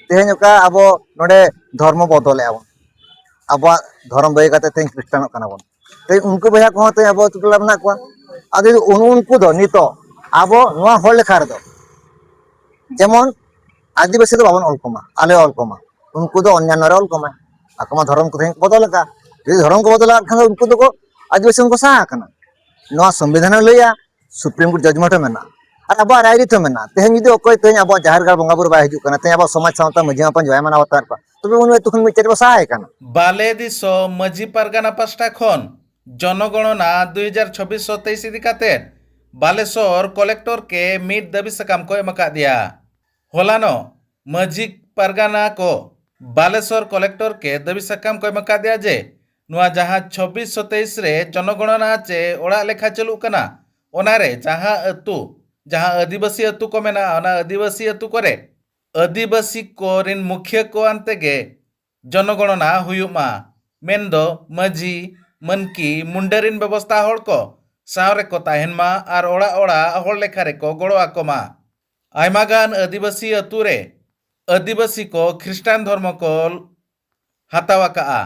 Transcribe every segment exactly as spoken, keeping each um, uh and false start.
ᱛᱮᱦᱮᱧ ᱚᱠᱟ ᱟᱵᱚ ᱱᱚᱰᱮ ᱫᱷᱚᱨᱢᱚ ᱵᱚᱫᱚᱞᱮᱜᱼᱟ ᱵᱚᱱ, ᱟᱵᱚᱣᱟᱜ ᱫᱷᱚᱨᱚᱢ ᱵᱟᱹᱜᱤ ᱠᱟᱛᱮ ᱛᱮᱦᱮᱧ ᱠᱷᱨᱤᱥᱴᱟᱱᱚᱜ ᱠᱟᱱᱟ ᱵᱚᱱ᱾ ᱛᱮᱦᱮᱧ ᱩᱱᱠᱩ ᱵᱚᱭᱦᱟ ᱠᱚᱦᱚᱸ ᱛᱮᱦᱮᱧ ᱟᱵᱚ ᱟᱹᱛᱩ ᱴᱚᱞᱟ ᱢᱮᱱᱟᱜ ᱠᱚᱣᱟ᱾ ᱟᱫᱚ ᱩᱱ- ᱩᱱᱠᱩ ᱫᱚ ᱱᱤᱛᱚᱜ ᱟᱵᱚ ᱱᱚᱣᱟ ᱦᱚᱲ ᱞᱮᱠᱷᱟ ᱨᱮᱫᱚ ᱡᱮᱢᱚᱱ ᱟᱹᱫᱤᱵᱟᱹᱥᱤ ᱫᱚ ᱵᱟᱵᱚᱱ ᱚᱞ ᱠᱚᱢᱟ, ᱟᱞᱮ ᱚᱞ ᱠᱚᱢᱟ, ᱩᱱᱠᱩ ᱫᱚ ᱚᱱᱭᱟᱱᱚ ᱨᱮ ᱚᱞ ᱠᱚᱢᱟ᱾ ᱟᱠᱚ ᱢᱟ ᱫᱷᱚᱨᱚᱢ ᱠᱚ ᱛᱮᱦᱮᱧ ᱠᱚ ᱵᱚᱫᱚᱞ ᱟᱠᱟᱫ᱾ ᱡᱩᱫᱤ ᱫᱷᱚᱨᱚᱢ ᱠᱚ ᱵᱚᱫᱚᱞ ᱟᱠᱟᱫ ᱠᱷᱟᱱ ᱫᱚ ᱩᱱᱠᱩ ᱫᱚᱠᱚ ᱟᱹᱫᱤᱵᱟᱹᱥᱤ ᱠᱷᱚᱱ ᱠᱚ ᱥᱟᱦᱟ ᱟᱠᱟᱱᱟ᱾ ᱱᱚᱣᱟ ᱥᱚᱝᱵᱤᱫᱷᱟᱱ ᱮ ᱞᱟᱹᱭᱟ, ᱥᱩᱯᱨᱤᱢ ᱠᱳᱨᱴ ᱡᱟᱡᱽᱢᱮᱱᱴ ᱦᱚᱸ ᱢᱮᱱᱟᱜᱼᱟ, ᱟᱨ ᱟᱵᱚᱣᱟᱜ ᱨᱟᱭᱨᱤᱛ ᱦᱚᱸ ᱢᱮᱱᱟᱜᱼᱟ᱾ ᱛᱮᱦᱮᱧ ᱡᱩᱫᱤ ᱚᱠᱚᱭ ᱛᱮᱦᱮᱧ ᱟᱵᱚᱣᱟᱜ ᱡᱟᱦᱮᱨ ᱜᱟᱲ ᱵᱚᱸᱜᱟ ᱵᱩᱨᱩ ᱵᱟᱭ ᱦᱤᱡᱩᱜ ᱠᱟᱱᱟ, ᱛᱮᱦᱮᱧ ᱟᱵᱚᱣᱟᱜ ᱥᱚᱢᱟᱡᱽ ᱥᱟᱶᱛᱟ ᱢᱟᱹᱡᱷᱤ ᱢᱟᱯᱟᱧ ᱵᱟᱭ ᱢᱟᱱᱟᱣ ᱵᱟᱛᱟᱣᱮᱫ ᱠᱚᱣᱟ, ᱛᱚᱵᱮ ᱩᱱᱤ ᱟᱹᱛᱩ ᱠᱷᱚᱱ ᱢᱤᱫ ᱪᱮᱫ ᱵᱚ ᱥᱟᱦᱟᱭ ᱠᱟᱱᱟ? ᱵᱟᱞᱮ ᱫᱤᱥᱚᱢ ᱢᱟᱹᱡᱷᱤ ᱯᱟᱨᱜᱟᱱᱟ ᱯᱟᱥᱴᱟ ᱠᱷᱚᱱ ᱡᱚᱱᱚᱜᱚᱬᱚᱱᱟ ᱫᱩ ᱦᱟᱡᱟᱨ ᱪᱷᱚᱵᱵᱤᱥ ᱥᱚᱛᱮᱭᱤᱥ ᱤᱫᱤ ᱠᱟᱛᱮ ᱵᱟᱞᱮᱥᱚᱨ ᱠᱚᱞᱮᱠᱴᱚᱨ ᱠᱮ ᱢᱤᱫ ᱫᱟᱹᱵᱤ ᱥᱟᱠᱟᱢ ᱠᱚ ᱮᱢ ᱟᱠᱟᱫᱮᱭᱟ᱾ ᱦᱚᱞᱟᱱᱚᱜ ᱢᱟᱹᱡᱷᱤ ᱯᱟᱨᱜᱟᱱᱟ ᱠᱚ ᱵᱟᱞᱮᱥᱚᱨ ᱠᱚᱞᱮᱠᱴᱚᱨ ᱠᱮ ᱫᱟᱹᱵᱤ ᱥᱟᱠᱟᱢ ᱠᱚ ᱮᱢ ᱟᱠᱟᱫᱮᱭᱟ ᱡᱮ ᱱᱚᱣᱟ ᱡᱟᱦᱟᱸ ᱪᱷᱚᱵᱵᱤᱥ ᱥᱚᱛᱮᱭᱤᱥ ᱨᱮ ᱡᱚᱱᱚᱜᱚᱬᱚᱱᱟ ᱪᱮ ᱚᱲᱟᱜ ᱞᱮᱠᱷᱟ ᱪᱟᱹᱞᱩᱜ ᱠᱟᱱᱟ, ᱚᱱᱟᱨᱮ ᱡᱟᱦᱟᱸ ᱟᱹᱛᱩ, ᱡᱟᱦᱟᱸ ᱟᱹᱫᱤᱵᱟᱹᱥᱤ ᱟᱹᱛᱩ ᱠᱚ ᱢᱮᱱᱟᱜᱼᱟ, ᱚᱱᱟ ᱟᱹᱫᱤᱵᱟᱹᱥᱤ ᱟᱹᱛᱩ ᱠᱚᱨᱮ ᱟᱹᱫᱤᱵᱟᱹᱥᱤ ᱠᱚᱨᱮᱱ ᱢᱩᱠᱷᱤᱭᱟᱹ ᱠᱚ ᱟᱱᱛᱮ ᱜᱮ ᱡᱚᱱᱚᱜᱚᱬᱚᱱᱟ ᱦᱩᱭᱩᱜ ᱢᱟ, ᱢᱮᱱᱫᱚ ᱢᱟᱹᱡᱷᱤ, ᱢᱟᱹᱱᱠᱤ, ᱢᱩᱱᱰᱟᱹᱨᱤᱱ ᱵᱮᱵᱚᱥᱛᱷᱟ ᱦᱚᱲ ᱠᱚ ᱥᱟᱶ ᱨᱮᱠᱚ ᱛᱟᱦᱮᱱ ᱢᱟ ᱟᱨ ᱚᱲᱟᱜ ᱚᱲᱟᱜ ᱦᱚᱲ ᱞᱮᱠᱷᱟ ᱨᱮᱠᱚ ᱜᱚᱲᱚ ᱟᱠᱚ ᱢᱟ᱾ ᱟᱭᱢᱟ ᱜᱟᱱ ᱟᱹᱫᱤᱵᱟᱹᱥᱤ ᱟᱹᱛᱩ ᱨᱮ ᱟᱹᱫᱤᱵᱟᱹᱥᱤ ᱠᱚ ᱠᱷᱨᱤᱥᱴᱟᱱ ᱫᱷᱚᱨᱢᱚ ᱠᱚ ᱦᱟᱛᱟᱣ ᱟᱠᱟᱜᱼᱟ,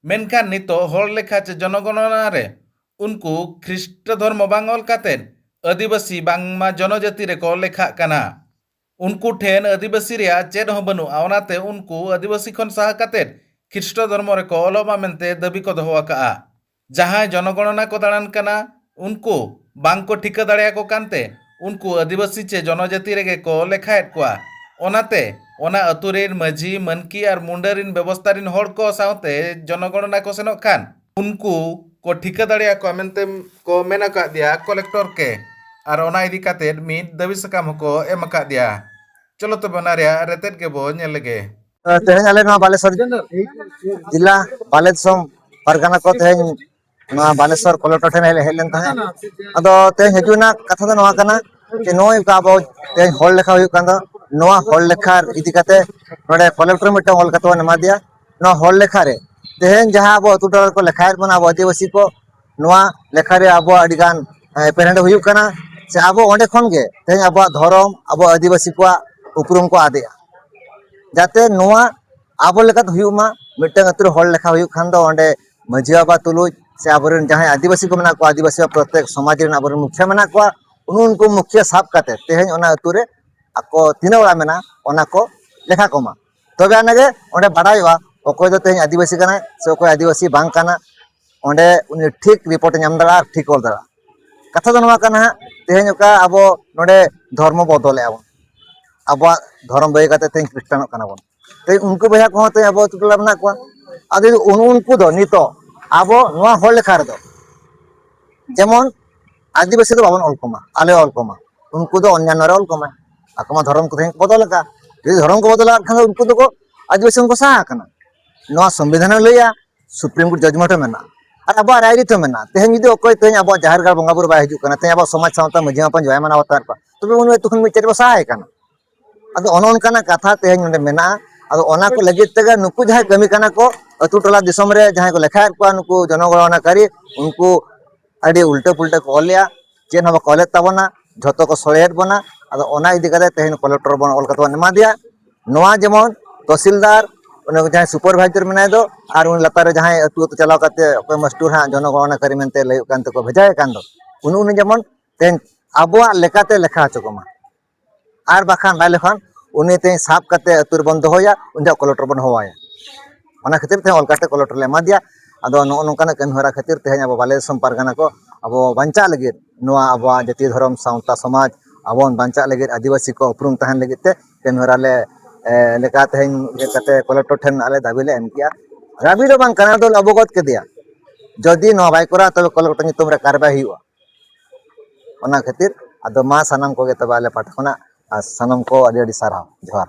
ᱢᱮᱱᱠᱷᱟᱱ ᱱᱤᱛᱚᱜ ᱦᱚᱲ ᱞᱮᱠᱷᱟ ᱪᱮ ᱡᱚᱱᱚᱜᱚᱬᱚᱱᱟ ᱨᱮ ᱩᱱᱠᱩ ᱠᱷᱨᱤᱥᱴ ᱫᱷᱚᱨᱢᱚ ᱵᱟᱝ ᱚᱞ ᱠᱟᱛᱮ ᱟᱹᱫᱤᱵᱟᱹᱥᱤ ᱵᱟᱝᱢᱟ ᱡᱚᱱᱚᱡᱟᱹᱛᱤ ᱨᱮᱠᱚ ᱞᱮᱠᱷᱟᱜ ᱠᱟᱱᱟ᱾ ᱩᱱᱠᱩ ᱴᱷᱮᱱ ᱟᱹᱫᱤᱵᱟᱹᱥᱤ ᱨᱮᱭᱟᱜ ᱪᱮᱫ ᱦᱚᱸ ᱵᱟᱹᱱᱩᱜᱼᱟ, ᱚᱱᱟᱛᱮ ᱩᱱᱠᱩ ᱟᱹᱫᱤᱵᱟᱹᱥᱤ ᱠᱷᱚᱱ ᱥᱟᱦᱟ ᱠᱟᱛᱮ ᱠᱷᱨᱤᱥᱴ ᱫᱷᱚᱨᱢᱚ ᱨᱮᱠᱚ ᱚᱞᱚᱜ ᱢᱟ ᱢᱮᱱᱛᱮ ᱫᱟᱹᱵᱤ ᱠᱚ ᱫᱚᱦᱚ ᱟᱠᱟᱜᱼᱟ᱾ ᱡᱟᱦᱟᱸᱭ ᱡᱚᱱᱚᱜᱚᱬᱚᱱᱟ ᱠᱚ ᱫᱟᱬᱟᱱ ᱠᱟᱱᱟ, ᱩᱱᱠᱩ ᱵᱟᱝ ᱠᱚ ᱴᱷᱤᱠᱟᱹ ᱫᱟᱲᱮᱭᱟᱠᱚ ᱠᱟᱱᱛᱮ ᱩᱱᱠᱩ ᱟᱹᱫᱤᱵᱟᱹᱥᱤ ᱪᱮ ᱡᱚᱱᱚᱡᱟᱹᱛᱤ ᱨᱮᱜᱮ ᱠᱚ ᱞᱮᱠᱷᱟᱭᱮᱫ ᱠᱚᱣᱟ᱾ ᱚᱱᱟᱛᱮ ᱚᱱᱟ ᱟᱹᱛᱩ ᱨᱮᱱ ᱢᱟᱹᱡᱷᱤ, ᱢᱟᱹᱱᱠᱤ ᱟᱨ ᱢᱩᱱᱰᱟᱹ ᱨᱮᱱ ᱵᱮᱵᱚᱥᱛᱷᱟ ᱨᱮᱱ ᱦᱚᱲ ᱠᱚ ᱥᱟᱶᱛᱮ ᱡᱚᱱᱚᱜᱚᱬᱚᱱᱟ ᱠᱚ ᱥᱮᱱᱚᱜ ᱠᱷᱟᱱ ᱩᱱᱠᱩ ᱠᱚ ᱴᱷᱤᱠᱟᱹ ᱫᱟᱲᱮᱭᱟᱠᱚᱣᱟ ᱢᱮᱱᱛᱮ ᱠᱚ ᱢᱮᱱ ᱟᱠᱟᱫ ᱫᱮᱭᱟ ᱠᱚᱞᱮᱠᱴᱚᱨ ᱠᱮ, ᱟᱨ ᱚᱱᱟ ᱤᱫᱤ ᱠᱟᱛᱮ ᱢᱤᱫ ᱫᱟᱹᱵᱤ ᱥᱟᱠᱟᱢ ᱦᱚᱸᱠᱚ ᱮᱢ ᱟᱠᱟᱫ ᱫᱮᱭᱟ᱾ ᱪᱚᱞᱚ ᱛᱚᱵᱮ ᱚᱱᱟ ᱨᱮᱭᱟᱜ ᱨᱮᱛᱮᱫ ᱜᱮᱵᱚ ᱧᱮᱞ ᱞᱮᱜᱮ᱾ ᱛᱮᱦᱮᱧ ᱟᱞᱮ ᱱᱚᱣᱟ ᱵᱟᱞᱮᱥᱚᱨ ᱡᱮᱞᱟ, ᱵᱟᱞᱮ ᱫᱤᱥᱚᱢ ᱯᱟᱨᱜᱟᱱᱟ ᱠᱚ ᱛᱮᱦᱮᱧ ᱱᱚᱣᱟ ᱵᱟᱞᱮᱥᱚᱨ ᱠᱚᱞᱮᱠᱴᱚᱨ ᱴᱷᱮᱱ ᱦᱮᱡ ᱞᱮᱱ ᱛᱟᱦᱮᱸᱫ᱾ ᱟᱫᱚ ᱛᱮᱦᱮᱧ ᱦᱤᱡᱩᱜ ᱨᱮᱱᱟᱜ ᱠᱟᱛᱷᱟ ᱫᱚ ᱱᱚᱣᱟ ᱠᱟᱱᱟ ᱡᱮ ᱱᱚᱜᱼᱚᱭ ᱱᱚᱝᱠᱟ ᱟᱵᱚ ᱛᱮᱦᱮᱧ ᱦᱚᱲ ᱞᱮᱠᱷᱟ ᱦᱩᱭᱩᱜ ᱠᱟᱱ ᱫᱚ, ᱱᱚᱣᱟ ᱦᱚᱲ ᱞᱮᱠᱷᱟ ᱤᱫᱤ ᱠᱟᱛᱮ ᱱᱚᱰᱮ ᱠᱚᱞᱮᱠᱴᱚᱨ ᱢᱤᱫᱴᱟᱝ ᱚᱞ ᱠᱟᱛᱮ ᱵᱚᱱ ᱮᱢᱟ ᱫᱮᱭᱟ᱾ ᱱᱚᱣᱟ ᱦᱚᱲ ᱞᱮᱠᱷᱟ ᱨᱮ ᱛᱮᱦᱮᱧ ᱡᱟᱦᱟᱸ ᱟᱵᱚ ᱟᱹᱛᱩ ᱴᱚᱞᱟ ᱨᱮᱠᱚ ᱞᱮᱠᱷᱟᱭᱮᱫ ᱵᱚᱱᱟ ᱟᱵᱚ ᱟᱹᱫᱤᱵᱟᱹᱥᱤ ᱠᱚ, ᱱᱚᱣᱟ ᱞᱮᱠᱷᱟ ᱨᱮ ᱟᱵᱚᱣᱟᱜ ᱟᱹᱰᱤ ᱜᱟᱱ ᱮᱯᱮᱨᱦᱮᱸᱰᱮ ᱦᱩᱭᱩᱜ ᱠᱟᱱᱟ, ᱥᱮ ᱟᱵᱚ ᱚᱸᱰᱮ ᱠᱷᱚᱱ ᱜᱮ ᱛᱮᱦᱮᱧ ᱟᱵᱚᱣᱟᱜ ᱫᱷᱚᱨᱚᱢ, ᱟᱵᱚ ᱟᱹᱫᱤᱵᱟᱹᱥᱤ ᱠᱚᱣᱟᱜ ᱩᱯᱨᱩᱢ ᱠᱚ ᱟᱫᱮᱜᱼᱟ᱾ ᱡᱟᱛᱮ ᱱᱚᱣᱟ ᱟᱵᱚ ᱞᱮᱠᱟᱛᱮ ᱦᱩᱭᱩᱜ ᱢᱟ᱾ ᱢᱤᱫᱴᱟᱝ ᱟᱹᱛᱩ ᱨᱮ ᱦᱚᱲ ᱞᱮᱠᱷᱟ ᱦᱩᱭᱩᱜ ᱠᱷᱟᱱ ᱫᱚ ᱚᱸᱰᱮ ᱢᱟᱹᱡᱷᱤ ᱵᱟᱵᱟ ᱛᱩᱞᱩᱡ ᱥᱮ ᱟᱵᱚᱨᱮᱱ ᱡᱟᱦᱟᱸᱭ ᱟᱹᱫᱤᱵᱟᱹᱥᱤ ᱠᱚ ᱢᱮᱱᱟᱜ ᱠᱚᱣᱟ, ᱟᱹᱫᱤᱵᱟᱹᱥᱤ ᱯᱨᱚᱛᱮᱠ ᱥᱚᱢᱟᱡᱽ ᱨᱮᱱ ᱟᱵᱚᱨᱮᱱ ᱢᱩᱠᱷᱤᱭᱟᱹ ᱢᱮᱱᱟᱜ ᱠᱚᱣᱟ, ᱩᱱᱠᱩ ᱩᱱᱠᱩ ᱢᱩᱠᱷᱤᱭᱟᱹ ᱥᱟᱵ ᱠᱟᱛᱮ ᱛᱮᱦᱮᱧ ᱚᱱᱟ ᱟᱹᱛᱩ ᱨᱮ ᱟᱠᱚ ᱛᱤᱱᱟᱹᱜ ᱚᱲᱟᱜ ᱢᱮᱱᱟᱜᱼᱟ ᱚᱱᱟ ᱠᱚ ᱞᱮᱠᱷᱟ ᱠᱚᱢᱟ᱾ ᱛᱚᱵᱮ ᱟᱱᱟᱜᱮ ᱚᱸᱰᱮ ᱵᱟᱰᱟᱭᱚᱜᱼᱟ ᱚᱠᱚᱭ ᱫᱚ ᱛᱮᱦᱮᱧ ᱟᱹᱫᱤᱵᱟᱹᱥᱤ ᱠᱟᱱᱟᱭ ᱥᱮ ᱚᱠᱚᱭ ᱟᱹᱫᱤᱵᱟᱹᱥᱤ ᱵᱟᱝ ᱠᱟᱱᱟ᱾ ᱚᱸᱰᱮ ᱩᱱᱤ ᱴᱷᱤᱠ ᱨᱤᱯᱳᱨᱴ ᱮ ᱧᱟᱢ ᱫᱟᱲᱮᱭᱟᱜᱼᱟ ᱟᱨ ᱴᱷᱤᱠ ᱚᱞ ᱫᱟᱲᱮᱭᱟᱜᱼᱟ᱾ ᱠᱟᱛᱷᱟ ᱫᱚ ᱱᱚᱣᱟ ᱠᱟᱱᱟ ᱦᱟᱸᱜ, ᱛᱮᱦᱮᱧ ᱚᱠᱟ ᱟᱵᱚ ᱱᱚᱰᱮ ᱫᱷᱚᱨᱢᱚ ᱵᱚᱫᱚᱞᱮᱜᱼᱟ ᱵᱚᱱ, ᱟᱵᱚᱣᱟᱜ ᱫᱷᱚᱨᱚᱢ ᱵᱟᱹᱜᱤ ᱠᱟᱛᱮ ᱛᱮᱦᱮᱧ ᱠᱷᱨᱤᱥᱴᱟᱱᱚᱜ ᱠᱟᱱᱟ ᱵᱚᱱ᱾ ᱛᱮᱦᱮᱧ ᱩᱱᱠᱩ ᱵᱚᱭᱦᱟ ᱠᱚᱦᱚᱸ ᱛᱮᱦᱮᱧ ᱟᱵᱚ ᱟᱹᱛᱩ ᱴᱚᱞᱟ ᱢᱮᱱᱟᱜ ᱠᱚᱣᱟ᱾ ᱟᱫᱚ ᱩᱱ-, ᱩᱱᱠᱩ ᱫᱚ ᱱᱤᱛᱚᱜ ᱟᱵᱚ ᱱᱚᱣᱟ ᱦᱚᱲ ᱞᱮᱠᱷᱟ ᱨᱮᱫᱚ ᱡᱮᱢᱚᱱ ᱟᱹᱫᱤᱵᱟᱹᱥᱤ ᱫᱚ ᱵᱟᱵᱚᱱ ᱚᱞ ᱠᱚᱢᱟ, ᱟᱞᱮ ᱚᱞ ᱠᱚᱢᱟ, ᱩᱱᱠᱩ ᱫᱚ ᱚᱱᱭᱟᱱᱱᱚ ᱨᱮ ᱚᱞ ᱠᱚᱢᱟ᱾ ᱟᱠᱚ ᱢᱟ ᱫᱷᱚᱨᱚᱢ ᱠᱚ ᱛᱮᱦᱮᱧ ᱠᱚ ᱵᱚᱫᱚᱞ ᱟᱠᱟᱫ᱾ ᱡᱩᱫᱤ ᱫᱷᱚᱨᱚᱢ ᱠᱚ ᱵᱚᱫᱚᱞ ᱟᱠᱟᱫ ᱠᱷᱟᱱ ᱫᱚ ᱩᱱᱠᱩ ᱫᱚᱠᱚ ᱟᱹᱫᱤᱵᱟᱹᱥᱤ ᱠᱚ ᱥᱟᱦᱟ ᱟᱠᱟᱱᱟ᱾ ᱱᱚᱣᱟ ᱥᱚᱝᱵᱤᱫᱷᱟᱱ ᱮ ᱞᱟᱹᱭᱟ, ᱥᱩᱯᱨᱤᱢ ᱠᱳᱨᱴ ᱡᱟᱡᱽᱢᱮᱱᱴ ᱦᱚᱸ ᱢᱮᱱᱟᱜᱼᱟ, ᱟᱨ ᱟᱵᱚᱣᱟᱜ ᱨᱟᱭᱨᱤᱛ ᱦᱚᱸ ᱢᱮᱱᱟᱜᱼᱟ᱾ ᱛᱮᱦᱮᱧ ᱡᱩᱫᱤ ᱚᱠᱚᱭ ᱛᱮᱦᱮᱧ ᱟᱵᱚᱣᱟᱜ ᱡᱟᱦᱮᱨ ᱜᱟᱲ ᱵᱚᱸᱜᱟ ᱵᱩᱨᱩ ᱵᱟᱭ ᱦᱤᱡᱩᱜ ᱠᱟᱱᱟ, ᱛᱮᱦᱮᱧ ᱟᱵᱚᱣᱟᱜ ᱥᱚᱢᱟᱡᱽ ᱥᱟᱶᱛᱟ ᱢᱟᱹᱡᱷᱤ ᱢᱟᱯᱟᱧ ᱵᱟᱭ ᱢᱟᱱᱟᱣ ᱵᱟᱛᱟᱣᱮᱫ ᱠᱚᱣᱟ, ᱛᱚᱵᱮ ᱩᱱᱤ ᱟᱹᱛᱩ ᱠᱷᱚᱱ ᱢᱤᱫ ᱪᱟᱹᱴ ᱵᱚ ᱥᱟᱦᱟᱭ ᱠᱟᱱᱟ᱾ ᱟᱫᱚ ᱚᱱᱮ ᱚᱱᱠᱟᱱᱟᱜ ᱠᱟᱛᱷᱟ ᱛᱮᱦᱮᱧ ᱱᱚᱰᱮ ᱢᱮᱱᱟᱜᱼᱟ᱾ ᱟᱫᱚ ᱚᱱᱟ ᱠᱚ ᱞᱟᱹᱜᱤᱫ ᱛᱮᱜᱮ ᱱᱩᱠᱩ ᱡᱟᱦᱟᱸᱭ ᱠᱟᱹᱢᱤ ᱠᱟᱱᱟ ᱠᱚ, ᱟᱹᱛᱩ ᱴᱚᱞᱟ ᱫᱤᱥᱚᱢ ᱨᱮ ᱡᱟᱦᱟᱸᱭ ᱠᱚ ᱞᱮᱠᱷᱟᱭᱮᱫ ᱠᱚᱣᱟ, ᱱᱩᱠᱩ ᱡᱚᱱᱚᱜᱚᱬᱚᱱᱟᱠᱟᱨᱤ, ᱩᱱᱠᱩ ᱟᱹᱰᱤ ᱩᱞᱴᱟᱹ ᱯᱩᱞᱴᱟᱹ ᱠᱚ ᱚᱞᱮᱜᱼᱟ, ᱪᱮᱫ ᱦᱚᱸ ᱵᱟᱠᱚ ᱚᱞᱮᱫ ᱛᱟᱵᱚᱱᱟ, ᱡᱷᱚᱛᱚ ᱠᱚ ᱥᱚᱲᱮᱭᱮᱫ ᱵᱚᱱᱟ᱾ ᱟᱫᱚ ᱚᱱᱟ ᱤᱫᱤ ᱠᱟᱛᱮ ᱛᱮᱦᱮᱧ ᱠᱚᱞᱮᱠᱴᱚᱨ ᱵᱚᱱ ᱚᱞ ᱠᱟᱛᱮ ᱵᱚᱱ ᱮᱢᱟ ᱫᱮᱭᱟ᱾ ᱱᱚᱣᱟ ᱡᱮᱢᱚᱱ ᱛᱚᱦᱥᱤᱞᱫᱟᱨ, ᱩᱱᱤ ᱡᱟᱦᱟᱸᱭ ᱥᱩᱯᱟᱨᱵᱷᱟᱭᱡᱟᱨ ᱢᱮᱱᱟᱭ ᱫᱚ, ᱟᱨ ᱩᱱᱤ ᱞᱟᱛᱟᱨ ᱨᱮ ᱡᱟᱦᱟᱸᱭ ᱟᱹᱛᱩ ᱟᱹᱛᱩ ᱪᱟᱞᱟᱣ ᱠᱟᱛᱮ ᱚᱠᱚᱭ ᱢᱟᱥᱴᱩᱨ ᱦᱟᱸᱜ ᱡᱚᱱᱚᱜᱚᱬᱚᱱᱟᱠᱟᱨᱤ ᱢᱮᱱᱛᱮ ᱞᱟᱹᱭᱚᱜ ᱠᱟᱱ ᱛᱮᱠᱚ ᱵᱷᱮᱡᱟᱭᱮ ᱠᱟᱱ ᱫᱚ, ᱩᱱᱤ, ᱩᱱᱤ ᱡᱮᱢᱚᱱ ᱛᱮᱦᱮᱧ ᱟᱵᱚᱣᱟᱜ ᱞᱮᱠᱟᱛᱮ ᱞᱮᱠᱷᱟ ᱦᱚᱪᱚ ᱠᱚᱢᱟ᱾ ᱟᱨ ᱵᱟᱠᱷᱟᱱ ᱵᱟᱭ ᱞᱮᱠᱷᱟᱱ ᱩᱱᱤ ᱛᱮᱦᱮᱧ ᱥᱟᱵ ᱠᱟᱛᱮ ᱟᱹᱛᱩ ᱨᱮᱵᱚᱱ ᱫᱚᱦᱚᱭᱟ, ᱩᱱᱤ ᱫᱚ ᱠᱚᱞᱮᱠᱴᱚᱨ ᱵᱚᱱ ᱦᱚᱦᱚᱣᱟᱭᱟ᱾ ᱚᱱᱟ ᱠᱷᱟᱹᱛᱤᱨ ᱛᱮ ᱚᱞ ᱠᱟᱛᱮ ᱠᱚᱞᱮᱠᱴᱚᱨ ᱞᱮ ᱮᱢᱟ ᱫᱮᱭᱟ᱾ ᱟᱫᱚ ᱱᱚᱜᱼᱚ ᱱᱚᱝᱠᱟᱱᱟᱜ ᱠᱟᱹᱢᱤ ᱦᱚᱨᱟ ᱠᱷᱟᱹᱛᱤᱨ ᱛᱮᱦᱮᱧ ᱟᱵᱚ ᱵᱟᱞᱮ ᱫᱤᱥᱚᱢ ᱯᱟᱨᱜᱟᱱᱟ ᱠᱚ ᱟᱵᱚ ᱵᱟᱧᱪᱟᱜ ᱞᱟᱹᱜᱤᱫ, ᱱᱚᱣᱟ ᱟᱵᱚᱣᱟᱜ ᱡᱟᱹᱛᱤ ᱫᱷᱚᱨᱚᱢ ᱥᱟᱶᱛᱟ ᱥᱚᱢᱟᱡᱽ ᱟᱵᱚ ᱵᱚᱱ ᱵᱟᱧᱪᱟᱜ ᱞᱟᱹᱜᱤᱫ, ᱟᱹᱫᱤᱵᱟᱹᱥᱤ ᱠᱚ ᱩᱯᱨᱩᱢ ᱛᱟᱦᱮᱱ ᱞᱟᱹᱜᱤᱫ ᱛᱮ ᱠᱟᱹᱢᱤ ᱦᱚᱨᱟ ᱞᱮ, ᱮ, ᱞᱮᱠᱟ ᱛᱮᱦᱮᱧ ᱤᱭᱟᱹ ᱠᱟᱛᱮ ᱠᱚᱞᱮᱠᱴᱚᱨ ᱴᱷᱮᱱ ᱟᱞᱮ ᱫᱟᱹᱵᱤ ᱞᱮ ᱮᱢ ᱠᱮᱜᱼᱟ᱾ ᱫᱟᱹᱵᱤ ᱫᱚ ᱵᱟᱝ ᱠᱟᱱᱟ, ᱫᱚᱞᱮ ᱚᱵᱚᱜᱚᱛ ᱠᱮᱫᱮᱭᱟ᱾ ᱡᱩᱫᱤ ᱱᱚᱣᱟ ᱵᱟᱭ ᱠᱚᱨᱟᱣᱟ, ᱛᱚᱵᱮ ᱠᱚᱞᱮᱠᱴᱚᱨ ᱧᱩᱛᱩᱢ ᱨᱮ ᱠᱟᱨᱵᱟᱭ ᱦᱩᱭᱩᱜᱼᱟ᱾ ᱚᱱᱟ ᱠᱷᱟᱹᱛᱤᱨ ᱟᱫᱚ ᱢᱟ ᱥᱟᱱᱟᱢ ᱠᱚᱜᱮ ᱛᱚᱵᱮ ᱟᱞᱮ ᱯᱟᱦᱴᱟ ᱠᱷᱚᱱᱟᱜ, ᱟᱨ ᱥᱟᱱᱟᱢ ᱠᱚ ᱟᱹᱰᱤ ᱟᱹᱰᱤ ᱥᱟᱨᱦᱟᱣ᱾ ᱡᱚᱦᱟᱨ᱾